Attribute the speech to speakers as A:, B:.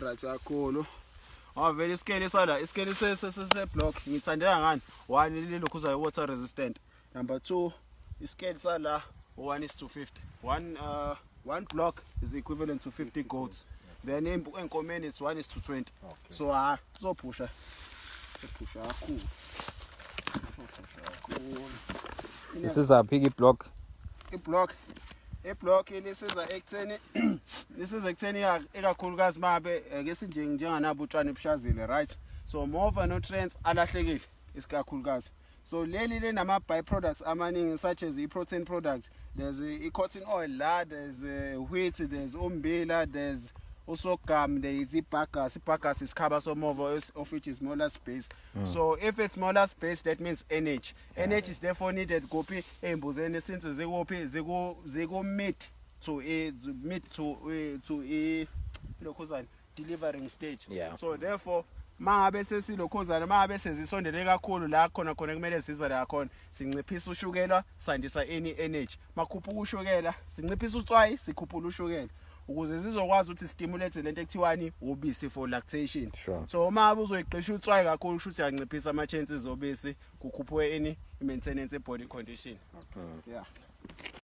A: Right kakhulu. Wavele isikele sala, isikele se se se block ngithandela ngani? One, lilokhuza water resistant. Number 2, isikele sala 1 is to 50. One block is equivalent to 50 goats. Then enkomeni it's 1 is to 20. So ah uzophusha. Uzophusha kakhulu. Uzophusha kakhulu.
B: Isizaphi i-block?
A: I-block lisiza ekutheni ikakhulukazi mabe ake sinje njenganabo utshani bushazile, right? So more nutrients alahlekile isikakhulukazi. So leli linama byproducts amaningi, such as i-protein products. There's i-cotton oil la, there's wheat, there's umbila, there's usorghum, there is ibagasse. Ibagasse isikhaba somova, of which is molasses base. So if it's molasses base, that means energy. Energy is therefore needed kuphi ey'mbuzeni, since zikuphi, ziku mid to a lokhuzana delivering stage. So therefore mangabe sesilokhuzana, mangabe sezisondele kakhulu la khona khona kumele zize la khona, sinciphisa ushukela, sandisa any energy. Makhuphuka ushukela, sinciphisa utswayi, sikhuphula ushukela ukuze zizokwazi ukuthi stimulate lento ekuthiwani ubisi for lactation. So uma ngabe uzoyiqisha utswayi kakhulu, kusho ukuthi uyanciphisa ama chances obisi, kukhuphuke ini, i-maintenance body condition. Yeah.